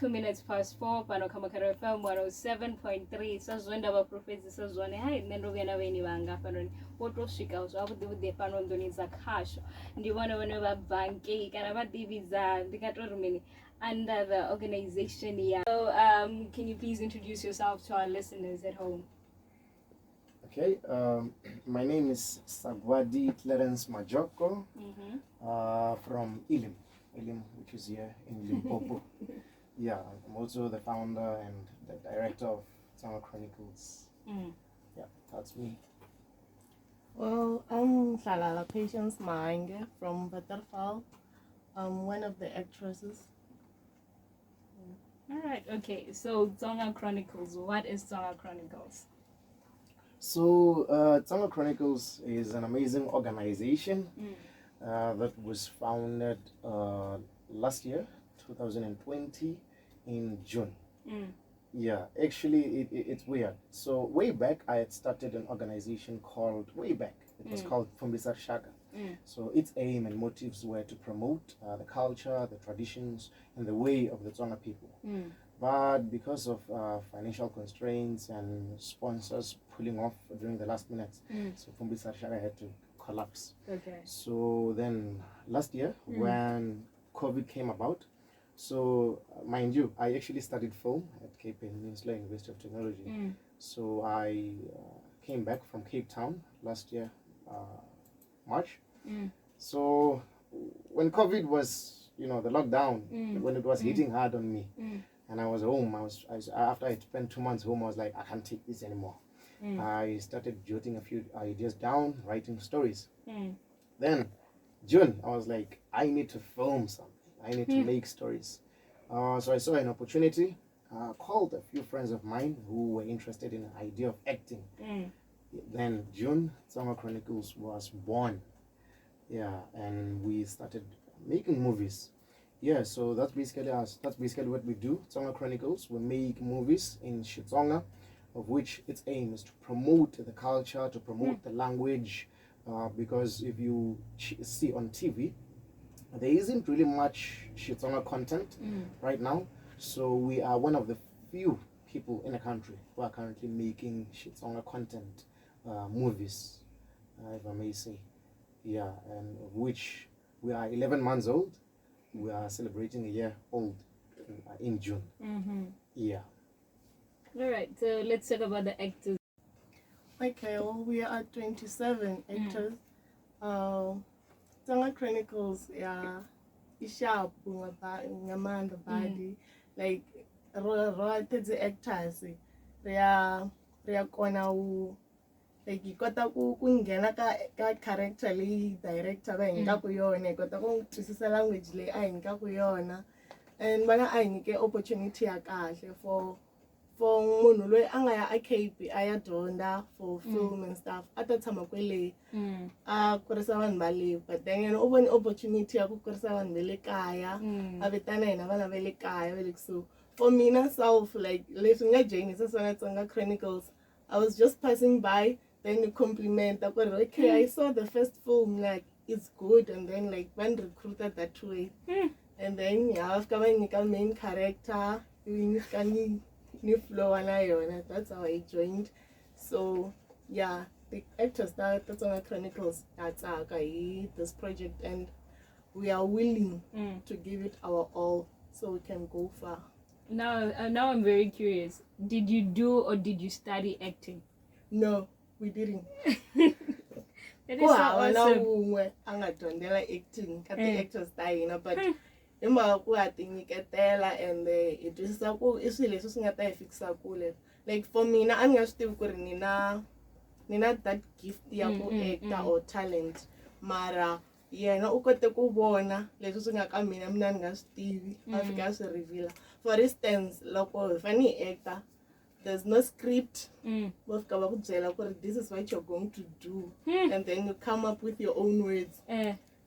4:02 fhano kha Makhado FM 107.3. Sa zwe nda vha fhulufhedzisa zwone, hai, nṋe ndo vhuya na vhaeni vhanga hafhanoni, vho to swika zwavhuḓi vhuḓi fhano nḓuni dza khasho. Ndi vhone vhone vha bva ngei kana vha ḓivhidza, ndi nga tori mini, under the organization ya. So can you please introduce yourself to our listeners at home? Okay, my name is Sagwadi Clarence Majoko from Elim, Elim, which is here in Limpopo. Yeah, I'm also the founder and the director of Tsonga Chronicles. Yeah, that's me. Well, I'm Hlalala Patience Mange from Waterval. I'm one of the actresses. All right, okay. So Tsonga Chronicles, what is Tsonga Chronicles? So, Tsonga Chronicles is an amazing organization that was founded last year, 2020, in June. Yeah, actually, it's weird. So, way back, I had started an organization called, way back, it was called Fumbisa Shaka. So, its aim and motives were to promote the culture, the traditions, and the way of the Tsonga people. But because of financial constraints and sponsors pulling off during the last minute, so Fumbisa Shaka had to collapse. So then last year, when COVID came about, so mind you, I actually studied film at Cape Peninsula University of Technology. So I came back from Cape Town last year, March. So when COVID was, the lockdown, when it was hitting hard on me, and I was home, after I spent 2 months home, I was like, I can't take this anymore. I started jotting a few ideas down, writing stories. Then June, I was like, I need to film something. I need to make stories. So I saw an opportunity, called a few friends of mine who were interested in the idea of acting. Then June, Tsonga Chronicles was born. Yeah, and we started making movies. Yeah, so that's basically us. That's basically what we do. Tsonga Chronicles, we make movies in Xitsonga, of which its aim is to promote the culture, to promote the language, because if you see on TV, there isn't really much Xitsonga content right now. So we are one of the few people in the country who are currently making Xitsonga content, movies, if I may say. Yeah, and of which we are 11 months old. We are celebrating a year old in June. Yeah. All right, so let's talk about the actors. Okay, well, we are 27 actors. Tsonga Chronicles, yeah, ishapu ngamandla badi. Like, ro the actors, ria kona u, like, hi kota ku nghena ka character leyi director va hi nyikaku yona, hi kota ku twisisa language leyi a hi nyikaku yona. And vona a hi nyike opportunity ya kahle for munhu loyi a nga ya a Cape a ya dyondza for film and stuff, a ta tshama kwele a kurisa vanhu va le, but then yena u vone opportunity ya ku kurisa vanhu va le kaya, a vitana hina vana va le kaya va le kusuhi. For mina self, like, leswi nga joinisa swona Tsonga Chronicles, I was just passing by, then you compliment ku ri, okay, I saw the first film, like, it's good, and then, like, van recruited that way. And then yeah, va fika va nyika main character, ivi ni fika ni flowa na yona. That's how I joined. So yeah, the actors that Tsonga Chronicles ha tsaka hi this project, and we are willing to give it our all so we can go far. Now I'm very curious. Did you do or did you study acting? No, we didn't. That is Ku so hava na awesome. wun'we a nga dyondzela acting ka ti-actors ta hina, but hi mhaka ku ha tinyiketela and hi twisisa ku i swilo leswi swi nga ta hi fikisa kule. Like, for mina, a ni nga swi tivi ku ri ni na that gift ya ku actor or talent, mara yena u kote ku vona leswi swi nga ka mina, mina ni nga swi tivi, a fika a swi reveal. For instance, loko hi fanele hi actor, there's no script. Va fika va ku byela ku ri this is what you're going to do, and then you come up with your own words.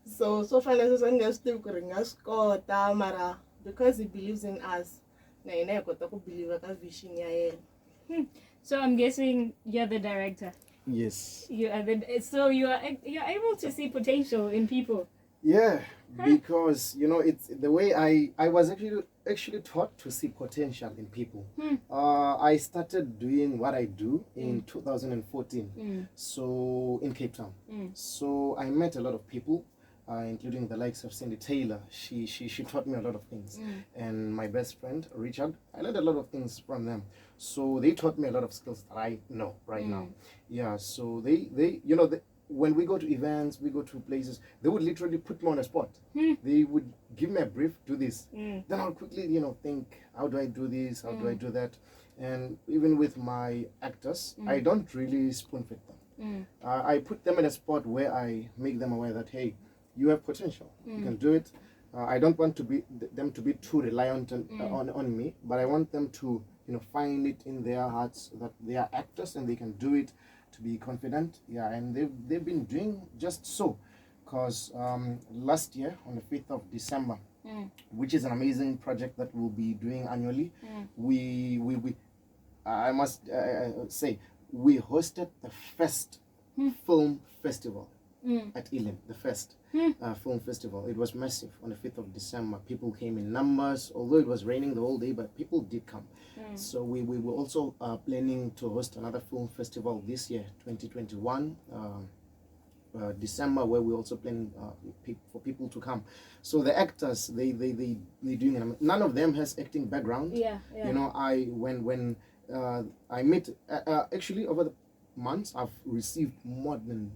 So swo fana sweswo ni nga swi tivi ku ri nga swi kota, mara because he believes in us, na hina hi kota ku believe ka vision ya yena. So I'm guessing you're the director. Yes. You are the, so you are you're able to see potential in people. Yeah, because you know it's the way I was actually actually taught to see potential in people. I started doing what I do in 2014, so in Cape Town. So I met a lot of people, including the likes of Cindy Taylor. She taught me a lot of things. And my best friend, Richard, I learned a lot of things from them. So they taught me a lot of skills that I know right now. Yeah, so they you know, when we go to events, we go to places, they would literally put me on a spot. They would give me a brief, do this. Then I'll quickly, you know, think, how do I do this? How do I do that? And even with my actors, I don't really spoon feed them. I put them in a spot where I make them aware that, hey, you have potential. You can do it. I don't want to be them to be too reliant on me, but I want them to, you know, find it in their hearts that they are actors and they can do it, to be confident. Yeah, and they've been doing just so, because last year on the 5th of December, which is an amazing project that we'll be doing annually, we I must say, we hosted the first film festival at Elim, the first film festival. It was massive on the 5th of December. People came in numbers, although it was raining the whole day, but people did come. So we were also planning to host another film festival this year, 2021, December, where we also plan for people to come. So the actors, they doing it. None of them has acting background. Yeah, yeah. You know, I when I met, actually over the months, I've received more than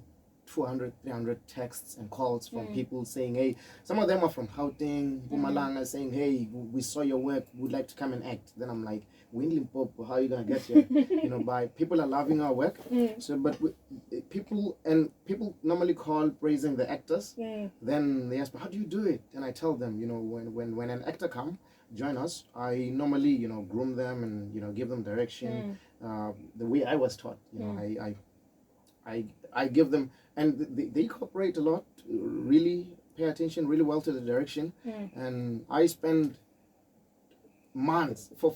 200, 300 texts and calls from people saying, hey, some of them are from Gauteng, Mpumalanga, saying, hey, we saw your work, we'd like to come and act. Then I'm like, we're in Limpopo, how are you going to get here? You know, by people are loving our work. So, but people normally call praising the actors. Then they ask me, how do you do it? And I tell them, you know, when an actor come, join us, I normally, you know, groom them and, you know, give them direction, the way I was taught. You know, I give them, and they cooperate a lot, really pay attention really well to the direction. And I spend months for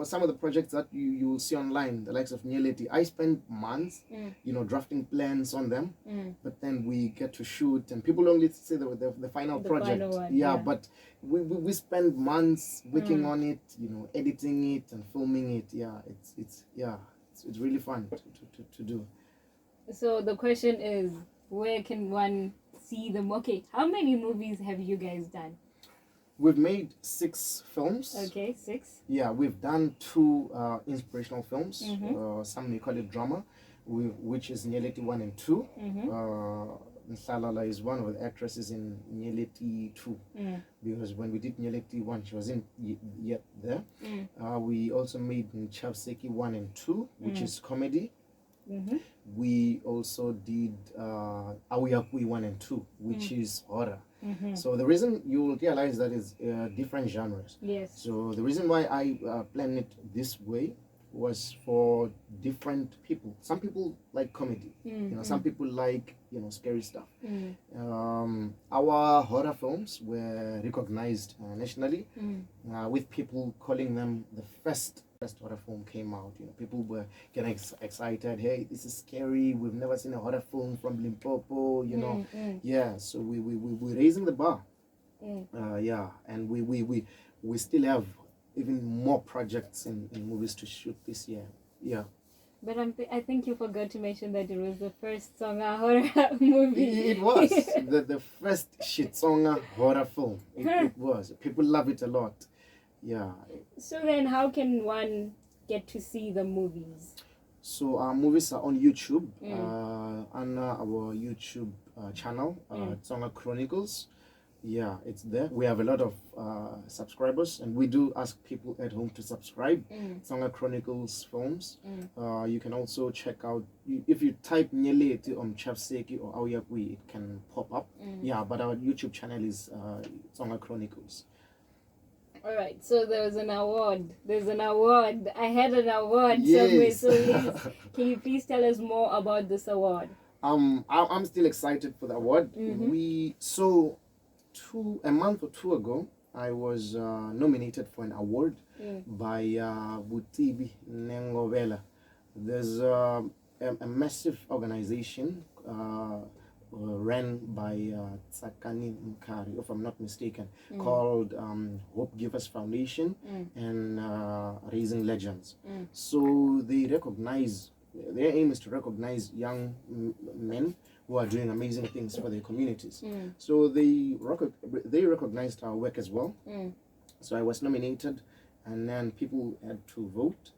some of the projects that you will see online, the likes of Nyeleti, I spend months, you know, drafting plans on them. But then we get to shoot, and people only see the final project. Final one, yeah, but we spend months working on it, you know, editing it and filming it. Yeah, it's really fun to do. So the question is, where can one see them? Okay, how many movies have you guys done? We've made 6 films. Okay, 6. Yeah, we've done 2 inspirational films. Some may call it drama, which is Nyeleti 1 and 2. Nsalala is one of the actresses in Nyeleti 2. Because when we did Nyeleti 1, she wasn't yet there. We also made Nchavseki 1 and 2, which is comedy. We also did Awiyakui 1 and 2, which is horror. So the reason you will realize that is different genres. Yes. So the reason why I planned it this way was for different people. Some people like comedy, you know, some people like, you know, scary stuff. Our horror films were recognized nationally, with people calling them the first horror film came out. You know, people were getting excited. Hey, this is scary. We've never seen a horror film from Limpopo. You know, yeah. So we're raising the bar. Yeah, and we still have even more projects and movies to shoot this year. Yeah. But I think you forgot to mention that it was the first Tsonga horror movie. It was the first Xitsonga horror film. It was. People love it a lot. Yeah. So then how can one get to see the movies? So our movies are on YouTube, on our YouTube channel, Tsonga Chronicles. Yeah, it's there. We have a lot of subscribers, and we do ask people at home to subscribe. Tsonga Chronicles Films. You can also check out, if you type Nyeleti or Mchavseki or Awiyakui, it can pop up. Yeah, but our YouTube channel is Tsonga Chronicles. All right, so there's an award. There's an award. I had an award somewhere. So please, can you please tell us more about this award? I'm still excited for the award. A month or two ago, I was nominated for an award by Vutivi Nengovela. There's a massive organization ran by Tsakani Mkhari, if I'm not mistaken, called Hope Givers Foundation and Raising Legends. So they recognize, their aim is to recognize young men who are doing amazing things for their communities. So they recognized our work as well. So I was nominated, and then people had to vote.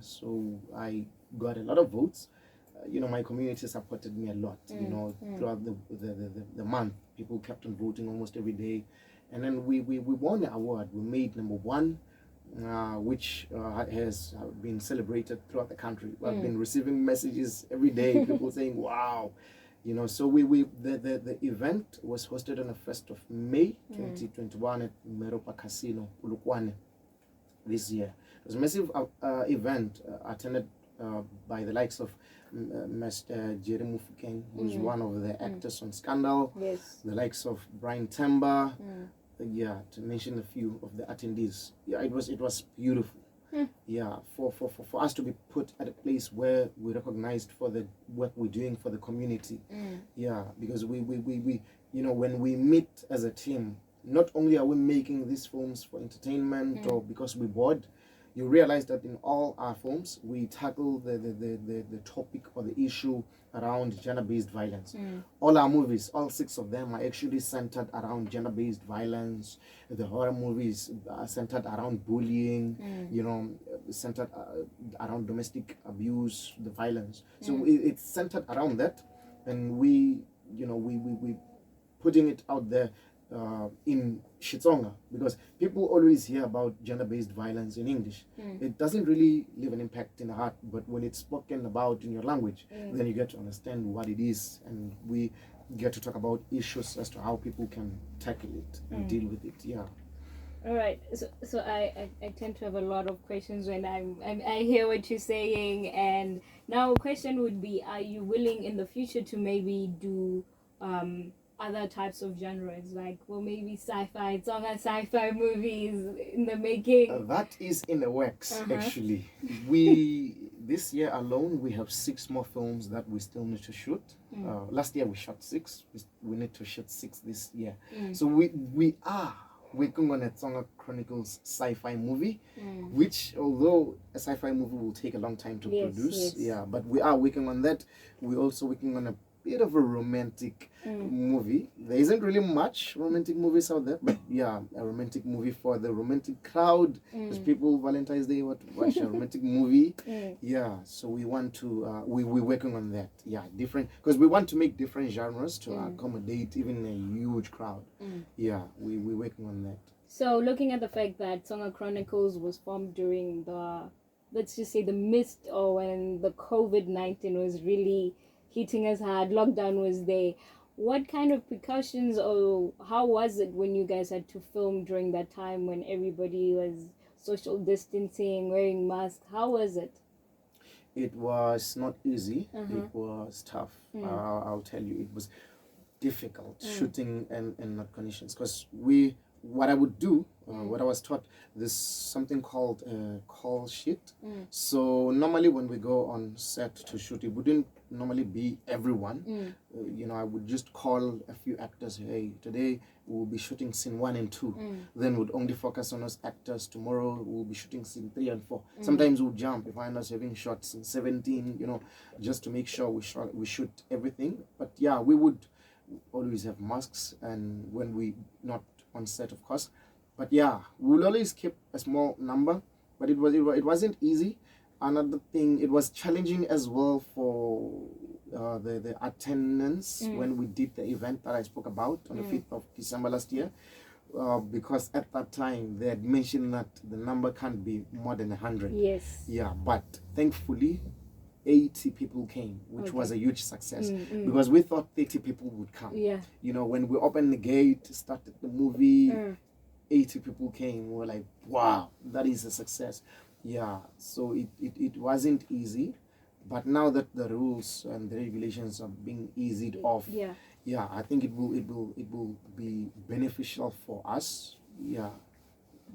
So I got a lot of votes. You know, my community supported me a lot, you know, throughout the month. People kept on voting almost every day. And then we won the award. We made number 1, which has been celebrated throughout the country. I've been receiving messages every day, people saying, wow. You know, so the event was hosted on the 1st of May, 2021 at Meropa Casino, Polokwane, this year. It was a massive event attended by the likes of Mr. Jerry Mofokeng, who's one of the actors on Scandal. Yes. The likes of Brian Temba, yeah, to mention a few of the attendees. Yeah, it was beautiful. Yeah, for us to be put at a place where we're recognized for the work we're doing for the community. Yeah, because we you know, when we meet as a team, not only are we making these films for entertainment or because we're bored, you realize that in all our films, we tackle the topic or the issue around gender-based violence. All our movies, all 6 of them, are actually centered around gender-based violence. The horror movies are centered around bullying, you know, centered around domestic abuse, the violence. So it's centered around that. And we, you know, we putting it out there in Xitsonga, because people always hear about gender-based violence in English. It doesn't really leave an impact in the heart, but when it's spoken about in your language, then you get to understand what it is, and we get to talk about issues as to how people can tackle it and deal with it. Yeah. All right. So I tend to have a lot of questions when I hear what you're saying, and now a question would be: are you willing in the future to maybe do other types of genres, like, well, maybe sci-fi, Tsonga sci-fi movies in the making? That is in the works, actually. We, this year alone, we have 6 more films that we still need to shoot. Last year we shot 6. We need to shoot 6 this year. So we are working on a Tsonga Chronicles sci-fi movie, which, although a sci-fi movie will take a long time to produce, yeah, but we are working on that. We're also working on a bit of a romantic movie. There isn't really much romantic movies out there, but yeah, a romantic movie for the romantic crowd. Because people, Valentine's Day, want to watch a romantic movie. Yeah, so we want to, we're working on that. Yeah, different, because we want to make different genres to accommodate even a huge crowd. Yeah, we're working on that. So looking at the fact that Tsonga Chronicles was formed during the, let's just say the midst, or when the COVID-19 was really hitting us hard, lockdown was there. What kind of precautions, or how was it when you guys had to film during that time when everybody was social distancing, wearing masks? How was it? It was not easy. It was tough. I'll tell you, it was difficult shooting and not conditions, because what I would do, what I was taught, there's something called a call sheet. So normally when we go on set to shoot, it wouldn't normally be everyone. You know, I would just call a few actors. Hey, today we'll be shooting scene 1 and 2. Then we'd only focus on us actors. Tomorrow we'll be shooting scene 3 and 4. Sometimes we'll jump if find us having shots in 17, you know, just to make sure we shoot everything. But yeah, we would always have masks, and when we not on set, of course. But yeah, we'll always keep a small number, but it wasn't easy. Another thing, it was challenging as well for the attendance when we did the event that I spoke about on the 5th of December last year, because at that time they had mentioned that the number can't be more than 100. Yes. Yeah, but thankfully 80 people came, which was a huge success, because we thought 30 people would come. Yeah. You know, when we opened the gate, started the movie, 80 people came. We were like, wow, that is a success. Yeah, so it wasn't easy, but now that the rules and the regulations are being eased off, yeah, I think it will be beneficial for us. Yeah,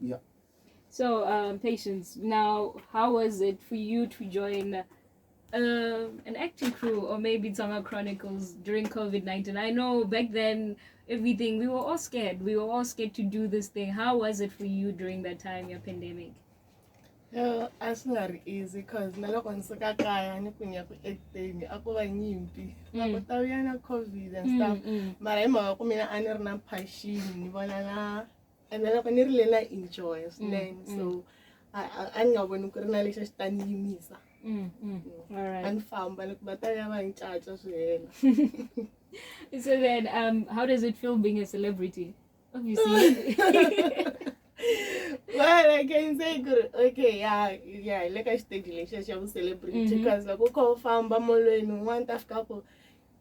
yeah. So, Patience, now how was it for you to join an acting crew or maybe Tsonga Chronicles during COVID-19? I know back then everything, we were all scared. We were all scared to do this thing. How was it for you during that time, your pandemic? Yo, a swi nga ri easy cause na loko ni suka kaya ni ku ni ya ku acteni a ku va nyimpi va ku ta vuya na COVID and stuff, mara hi mhaka ku mina a ni ri na passion ni vona na and loko ni ri le na enjoy swinene, so a ni nga voni ku ri na lexi a xi ta ni yimisa. All right. A ni famba loko va ta ya va ni caca swi hela. So then, how does it feel being a celebrity? Obviously. Well, I can say good. Okay, yeah, like I stage lexiya xa vu celebrity because loko u kha u famba molweni un'wana ta fika ku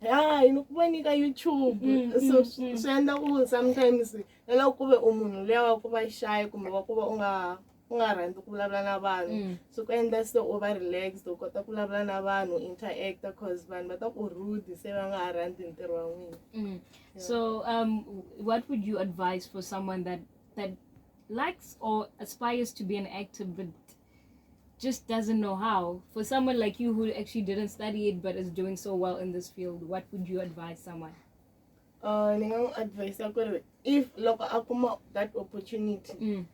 ya ni ku voni ka YouTube, so swi endla ku sometimes na loko ku ve u munhu luya wa ku va shy kumbe wa ku va u nga rhandzi ku vulavula na vanhu, swi ku endla se u va relaxed, u kota ku vulavula na vanhu, interact, cause vanhu va ta ku rude se va nga ha rhandzi ntirho wa n'wina. So, what would you advise for someone that likes or aspires to be an actor but just doesn't know how? For someone like you who actually didn't study it but is doing so well in this field, what would you advise someone? Ni nga n'wi advise ku ri if loko a kuma that opportunity,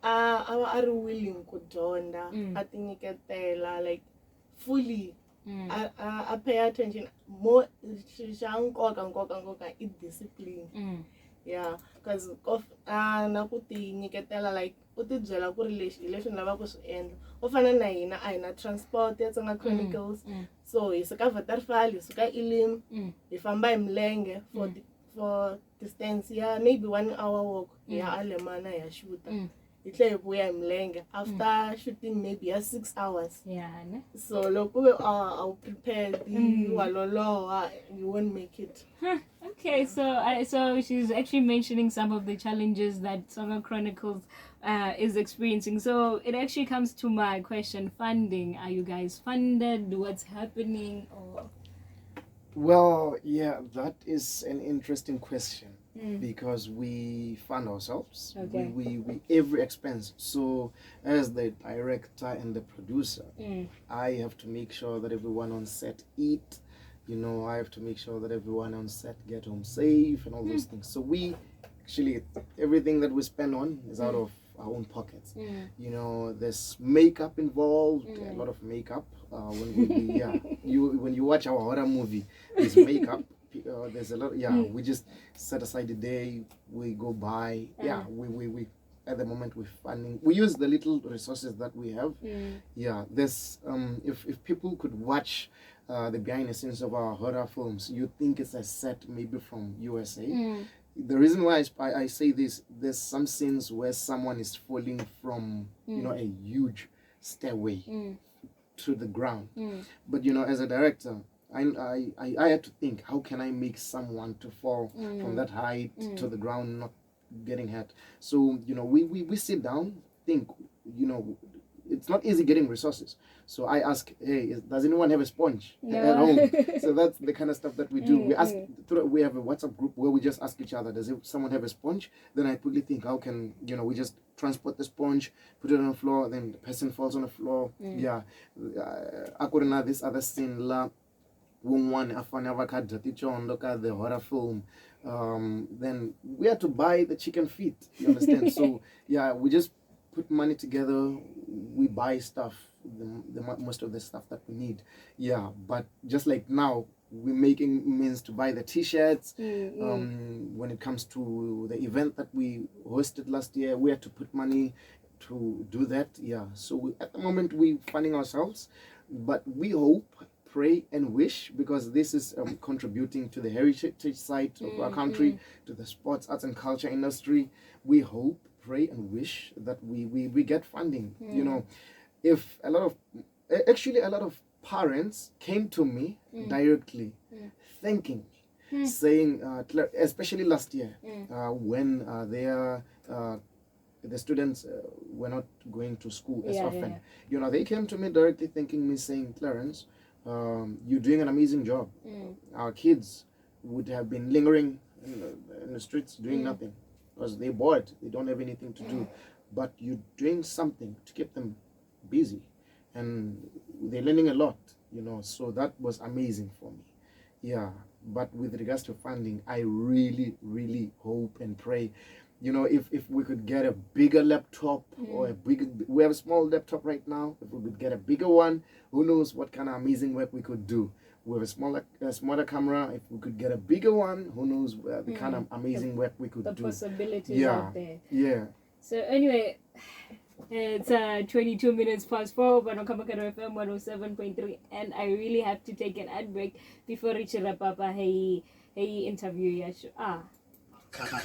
a va a ri willing ku dyondza, a tinyiketela like fully, a pay attention more. Xa nkoka i discipline. Yeah, because of na ku ti nyiketela, like u ti byela ku ri lexi hi leswi ni lavaka ku swi endla. U fana na hina, a hi na transport ya Tsonga Chronicles, so hi suka Waterval, hi suka Elim, hi famba hi milenge for distance ya maybe one hour walk hi ya alemana hi ya shoota, hi tlhela hi vuya hi milenge after shooting maybe ya 6 hours. Yeah, ne? So loko ku ve a wu prepared, wa loloha, you won't make it. Okay, so she's actually mentioning some of the challenges that Tsonga Chronicles is experiencing. So it actually comes to my question: funding. Are you guys funded? What's happening? Or Well, yeah, that is an interesting question because we fund ourselves. We every expense. So as the director and the producer, I have to make sure that everyone on set eat. I have to make sure that everyone on set get home safe and all those things. So we actually, everything that we spend on is out of our own pockets. There's makeup involved, a lot of makeup. When we yeah, you when you watch our horror movie, there's makeup. There's a lot. Yeah, we just set aside a day. We go buy. Yeah, we at the moment we're funding. We use the little resources that we have. Yeah, there's if people could watch the behind the scenes of our horror films, you'd think it's a set maybe from USA. The reason why I say this, there's some scenes where someone is falling from a huge stairway to the ground. But as a director, I had to think, how can I make someone to fall from that height to the ground, not getting hurt? So we sit down, think. It's not easy getting resources. So I ask, hey, does anyone have a sponge No. at home? So that's the kind of stuff that we do. We ask, we have a WhatsApp group where we just ask each other, does someone have a sponge? Then I quickly think, how can, we just transport the sponge, put it on the floor, then the person falls on the floor. Yeah. According to this other scene, la, wun'wana a fanele a va kha dya ticondo ka the horror film, then we had to buy the chicken feet, you understand? So yeah, we just put money together, we buy stuff, the most of the stuff that we need. Yeah, but just like now we're making means to buy the t-shirts. When it comes to the event that we hosted last year, we had to put money to do that. Yeah, so at the moment we're funding ourselves, but we hope, pray and wish, because this is contributing to the heritage side of our country, to the sports, arts and culture industry. We hope, pray and wish that we get funding. If a lot of actually a lot of parents came to me directly thanking me, saying, especially last year, when the students were not going to school as often. They came to me directly thanking me, saying, Clarence, you're doing an amazing job. Our kids would have been lingering in the streets doing nothing because they're bored. They don't have anything to do. But you're doing something to keep them busy, and they're learning a lot. You know, so that was amazing for me. Yeah, but with regards to funding, I really, really hope and pray, you know, if we could get a bigger laptop or a bigger, we have a small laptop right now. If we could get a bigger one, who knows what kind of amazing work we could do. We have a smaller camera. If we could get a bigger one, who knows the kind of amazing work we could The do. possibilities Yeah. out there. Yeah. So anyway, it's 22 minutes past 4 pano kha Makhado FM 107.3, and I really have to take an ad break before ri tshi wrap up heyi interview yashu. Ah.